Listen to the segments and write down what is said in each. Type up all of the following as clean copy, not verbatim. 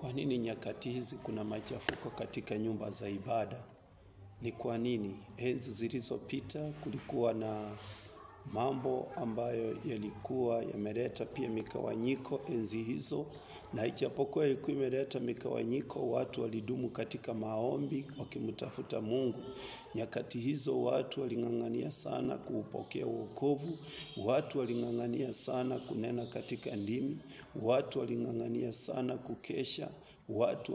Kwa nini nyakati hizi kuna machafuko katika nyumba za ibada? Ni kwa nini? Enzi zilizopita kulikuwa na mambo ambayo yalikuwa yameleta pia mikawanyiko enzi hizo, na ijapokuwa ilikuwa imeleta mikawanyiko, watu walidumu katika maombi wakimtafuta Mungu. Nyakati hizo watu waling'ang'ania sana kuupokea wokovu, watu waling'ang'ania sana kunena katika ndimi, watu waling'ang'ania sana kukesha, watu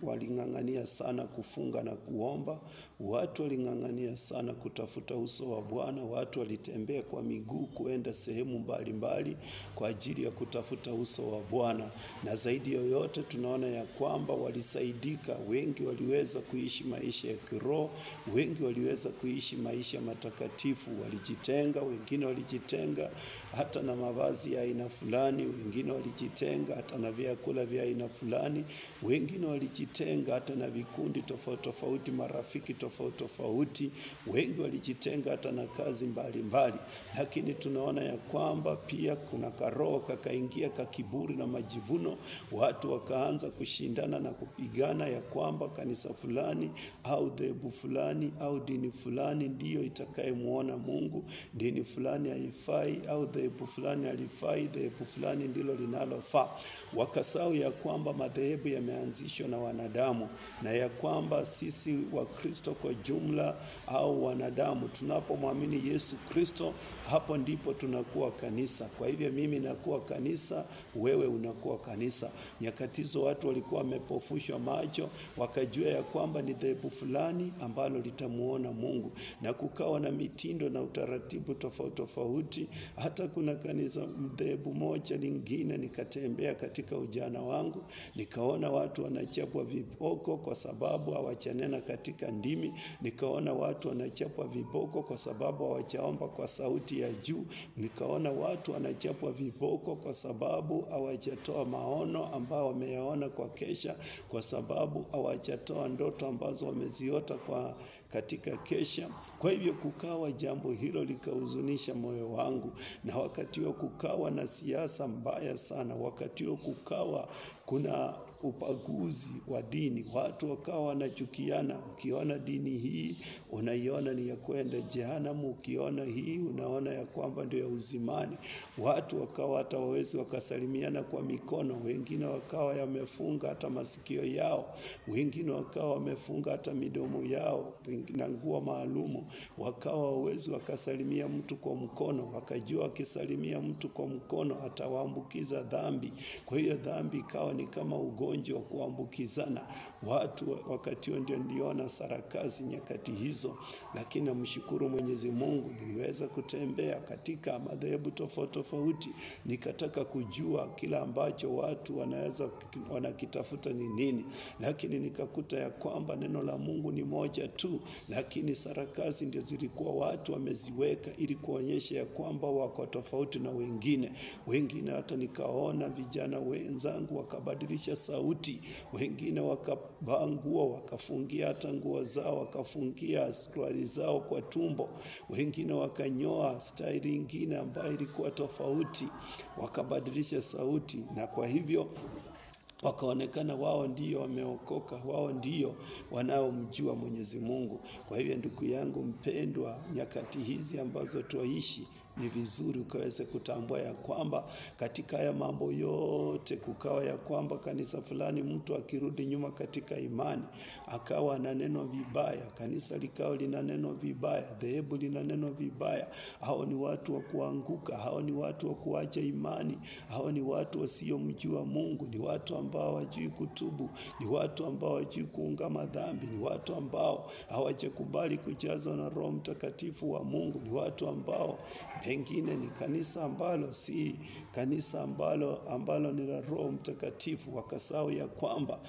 waling'ang'ania sana kufunga na kuomba, watu waling'ang'ania sana kutafuta uso wa Bwana, watu walitembea kwa miguu kuenda sehemu mbalimbali kwa ajili ya kutafuta uso wa Bwana. Na zaidi yoyote tunaona ya kwamba walisaidika, wengi waliweza kuishi maisha ya kiroho, wengi waliweza kuishi maisha matakatifu, walijitenga, wengine walijitenga hata na mavazi ya aina fulani, wengine walijitenga hata na vyakula vya aina fulani, wengine walijitenga hata na vikundi tofauti tofauti, marafiki tofauti tofauti, wengi walijitenga hata na kazi mbalimbali. Lakini tunaona ya kwamba pia kuna karoho kakaingia kakiburi na majivuno, watu wakaanza kushindana na kupigana ya kwamba kanisa fulani au dhehebu fulani au dini fulani ndiyo itakayemuona Mungu, dini fulani haifai au dhehebu fulani halifai, dhehebu fulani ndilo linalofaa. Wakasahau ya kwamba madhehebu yameanzishwa na wanadamu, na ya kwamba sisi Wakristo kwa jumla au wanadamu tunapomwamini Yesu Kristo, hapo ndipo tunakuwa kanisa. Kwa hivyo mimi nakuwa kanisa, wewe unakuwa kanisa. Nyakati hizo watu walikuwa wamepofushwa macho, wakajua ya kwamba ni dhehebu fulani ambalo litamuona Mungu, na kukawa na mitindo na utaratibu tofauti tofauti. Hata kuna kanisa dhehebu moja lingine nikatembea katika ujana wangu, nikaona watu wanachapwa viboko kwa sababu hawachanena katika ndimi, nikaona watu wanachapwa viboko kwa sababu hawachaomba kwa sauti ya juu, nikaona watu wanachapwa viboko kwa sababu hawajatoa maono ambao wameyaona kwa kesha, kwa sababu hawajatoa ndoto ambazo wameziota kwa katika kesha. Kwa hivyo kukawa jambo hilo likahuzunisha moyo wangu, na wakati huo kukawa na siasa mbaya sana, wakati huo kukawa kuna ubaguzi wa dini, watu wakawa wanachukiana. Ukiona dini hii unaiona ni ya kwenda jehanamu, ukiona hii unaona ya kwamba ndio ya uzimani. Watu wakawa hata wawezi wakasalimiana kwa mikono, wengine wakawa yamefunga hata masikio yao, wengine wakawa wamefunga hata midomo yao na nguo maalumu, wakawa wawezi wakasalimia mtu kwa mkono, wakajua akisalimia mtu kwa mkono atawaambukiza dhambi. Kwa hiyo dhambi ikawa ni kama ugonjwa wa kuambukizana. Watu wakati huo ndio niliona sarakazi nyakati hizo. Lakini namshukuru Mwenyezi Mungu, niliweza kutembea katika madhehebu tofauti tofauti, nikataka kujua kila ambacho watu wanaweza wanakitafuta ni nini, lakini nikakuta ya kwamba neno la Mungu ni moja tu, lakini sarakazi ndio zilikuwa watu wameziweka ili kuonyesha ya kwamba wako tofauti na wengine. Wengine hata nikaona vijana wenzangu wakabadilisha sauti, wengine wakavaa nguo, wakafungia hata nguo zao, wakafungia suruali zao kwa tumbo, wengine wakanyoa staili nyingine ambayo ilikuwa tofauti, wakabadilisha sauti, na kwa hivyo wakaonekana wao ndio wameokoka, wao ndio wanaomjua Mwenyezi Mungu. Kwa hivyo ndugu yangu mpendwa, nyakati hizi ambazo tuishi ni vizuri ukaweze kutambua ya kwamba katika haya mambo yote kukawa ya kwamba kanisa fulani mtu akirudi nyuma katika imani akawa ana neno vibaya, kanisa likawa lina neno vibaya, dhehebu lina neno vibaya, hao ni watu wa kuanguka, hao ni watu wa kuacha imani, hao ni watu wasiomjua Mungu, ni watu ambao hawajui kutubu, ni watu ambao hawajui kuungama dhambi, ni watu ambao hawajakubali kujazwa na Roho Mtakatifu wa Mungu, ni watu ambao pengine ni kanisa ambalo si kanisa ambalo ni la Roho Mtakatifu. Wakasahau ya kwamba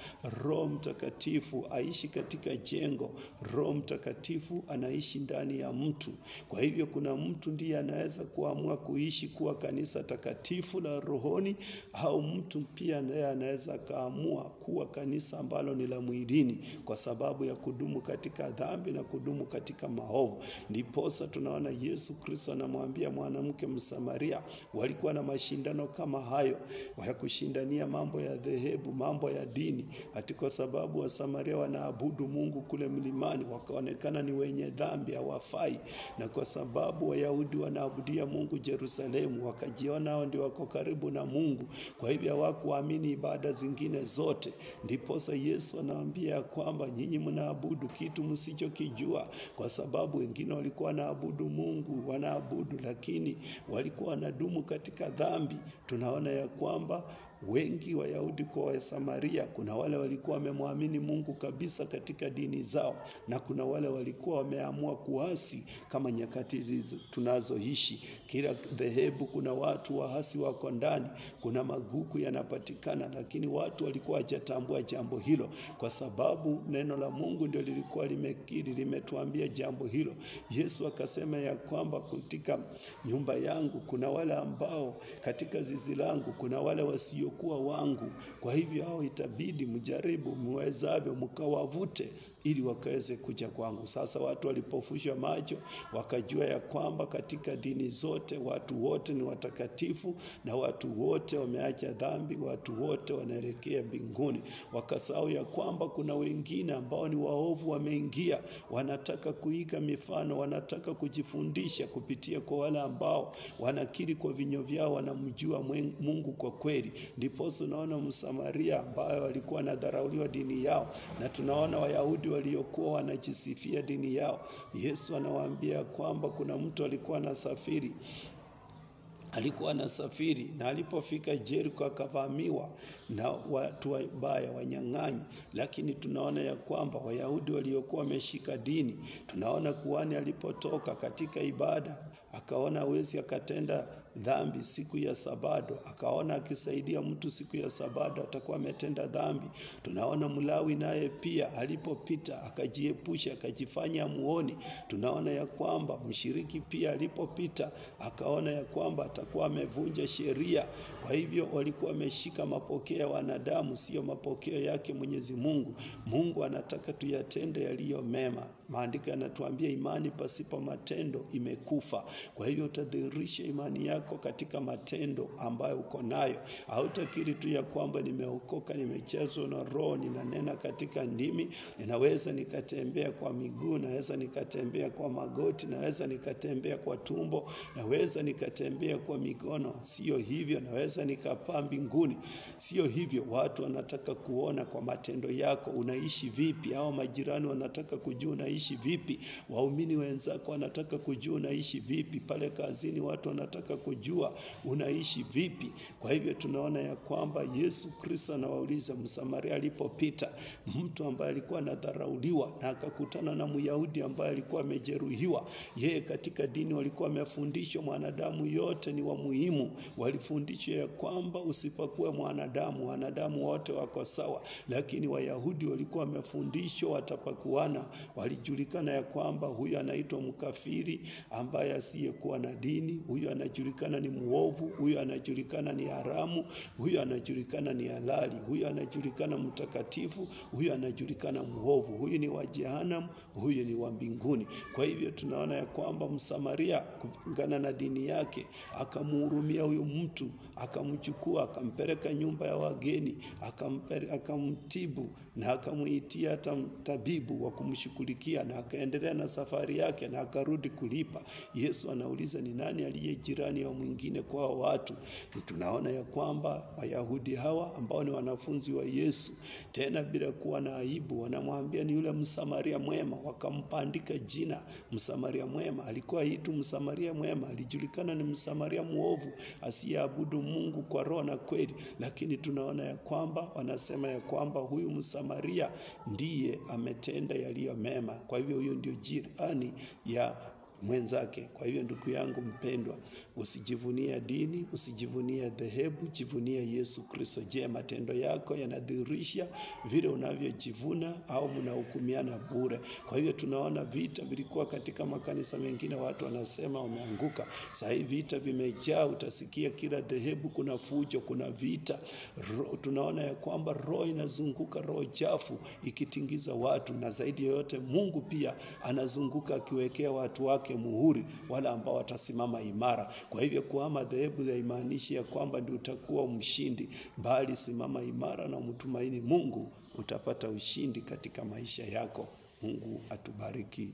Roho Mtakatifu aishi katika jengo, Roho Mtakatifu anaishi ndani ya mtu. Kwa hivyo kuna mtu ndiye anaweza kuamua kuishi kuwa kanisa takatifu la rohoni, au mtu pia ndiye anaweza kaamua kuwa kanisa ambalo ni la mwilini, kwa sababu ya kudumu katika dhambi na kudumu katika maovu. Ndiposa tunaona Yesu Kristo anamwambia akamwambia mwanamke Msamaria. Walikuwa na mashindano kama hayo ya kushindania mambo ya dhehebu, mambo ya dini, ati kwa sababu Wasamaria wanaabudu Mungu kule mlimani, wakaonekana ni wenye dhambi, hawafai, na kwa sababu Wayahudi wanaabudia Mungu Yerusalemu, wakajiona hao ndio wako karibu na Mungu, kwa hivyo hawakuamini ibada zingine zote. Ndiposa Yesu anawaambia kwamba nyinyi mnaabudu kitu msichokijua, kwa sababu wengine walikuwa wanaabudu Mungu, wanaabudu, lakini walikuwa wanadumu katika dhambi. Tunaona ya kwamba wengi Wayahudi kwa Wasamaria, kuna wale walikuwa wamemwamini Mungu kabisa katika dini zao, na kuna wale walikuwa wameamua kuasi, kama nyakati hizi tunazoishi. Kila dhehebu kuna watu waasi wako ndani, kuna maguku yanapatikana, lakini watu walikuwa hawajatambua jambo hilo, kwa sababu neno la Mungu ndio lilikuwa limekiri, limetuambia jambo hilo. Yesu akasema ya kwamba katika nyumba yangu kuna wale ambao, katika zizi langu kuna wale wasio kuwa wangu, kwa hivyo hao itabidi mjaribu muwezavyo mkawavute ili wakaweze kuja kwangu. Sasa watu walipofushwa macho wakajua ya kwamba katika dini zote watu wote ni watakatifu na watu wote wameacha dhambi, watu wote wanaelekea mbinguni. Wakasahau ya kwamba kuna wengine ambao ni waovu wameingia, wanataka kuiga mifano, wanataka kujifundisha kupitia kwa wale ambao wanakiri kwa vinywa vyao wanamjua Mungu kwa kweli. Ndipo tunaona Msamaria ambaye walikuwa wanadharauliwa dini yao, na tunaona Wayahudi waliokuwa wanajisifia dini yao. Yesu anawaambia kwamba kuna mtu alikuwa anasafiri, na alipofika Jericho akavamiwa na watu wabaya, wanyang'anyi. Lakini tunaona ya kwamba Wayahudi waliokuwa wameshika dini, tunaona kuhani alipotoka katika ibada akaona hawezi akatenda dhambi siku ya Sabato, akaona akisaidia mtu siku ya Sabato atakuwa ametenda dhambi. Tunaona Mlawi naye pia alipopita akajiepusha, akajifanya muoni. Tunaona ya kwamba mshiriki pia alipopita akaona ya kwamba atakuwa amevunja sheria. Kwa hivyo walikuwa wameshika mapokeo ya wanadamu, sio mapokeo yake Mwenyezi Mungu. Mungu anataka tuyatende yaliyo mema. Maandiko yanatuambia imani pasipo matendo imekufa. Kwa hivyo utadhihirisha imani yako katika matendo ambayo uko nayo. Hautakiri tu ya kwamba nimeokoka, nimechezwa na Roho, ninanena katika ndimi, ninaweza nikatembea kwa miguu, naweza nikatembea kwa magoti, naweza nikatembea kwa tumbo, naweza nikatembea kwa mikono. Sio hivyo, naweza nikapaa mbinguni. Sio hivyo. Watu wanataka kuona kwa matendo yako unaishi vipi. Hao majirani wanataka kujua unaishi vipi. Waumini wenzako wanataka kujua unaishi vipi. Pale kazini watu wanataka kujua unaishi vipi. Kwa hivyo tunaona ya kwamba Yesu Kristo anawauliza Msamaria alipopita, mtu ambaye alikuwa anadharauliwa na akakutana na Myahudi ambaye alikuwa amejeruhiwa. Yeye katika dini walikuwa wamefundishwa mwanadamu yote ni wa muhimu. Walifundishwa ya kwamba usipakuwe mwanadamu, wanadamu wote wako sawa. Lakini Wayahudi walikuwa wamefundishwa watapakuana. Walijulikana ya kwamba huyu anaitwa mkafiri ambaye asiyekuwa na dini, huyu anajulikana ni muovu, huyu anajulikana ni haramu, huyu anajulikana ni halali, huyu anajulikana mtakatifu, huyu anajulikana muovu, huyu ni wa jehanamu, huyu ni wa mbinguni. Kwa hivyo tunaona ya kwamba Msamaria kulingana na dini yake akamhurumia huyu mtu, akamchukua, akampeleka nyumba ya wageni, akamtibu na akamuitia hata tabibu wa kumshughulikia, na akaendelea na safari yake na akarudi kulipa. Yesu anauliza ni nani aliye jirani wa mwingine kwa watu? Tunaona ya kwamba Wayahudi hawa ambao ni wanafunzi wa Yesu, tena bila kuwa na aibu, wanamwambia ni yule Msamaria mwema. Wakampandika jina Msamaria mwema. Alikuwa hitu Msamaria mwema, alijulikana ni Msamaria muovu asiyeabudu Mungu kwa roho na kweli. Lakini tunaona ya kwamba wanasema ya kwamba huyu Msamaria ndiye ametenda yaliyo mema. Kwa hivyo huyu ndio jirani ya mwenzake. Kwa hivyo ndugu yangu mpendwa, usijivunie dini, usijivunie dhehebu, jivunie Yesu Kristo. Je, matendo yako yanadhihirisha vile unavyojivuna au mnahukumiana bure? Kwa hivyo tunaona vita vilikuwa katika makanisa mengine, watu wanasema wameanguka. Sasa hivi vita vimejaa, utasikia kila dhehebu kuna fujo, kuna vita. Tunaona ya kwamba roho inazunguka, roho chafu ikitingiza watu, na zaidi yote Mungu pia anazunguka akiwekea watu wake wake muhuri wale ambao watasimama imara. Kwa hivyo kuhama dhehebu haimaanishi ya kwamba ndio utakuwa mshindi, bali simama imara na umtumaini Mungu, utapata ushindi katika maisha yako. Mungu atubariki.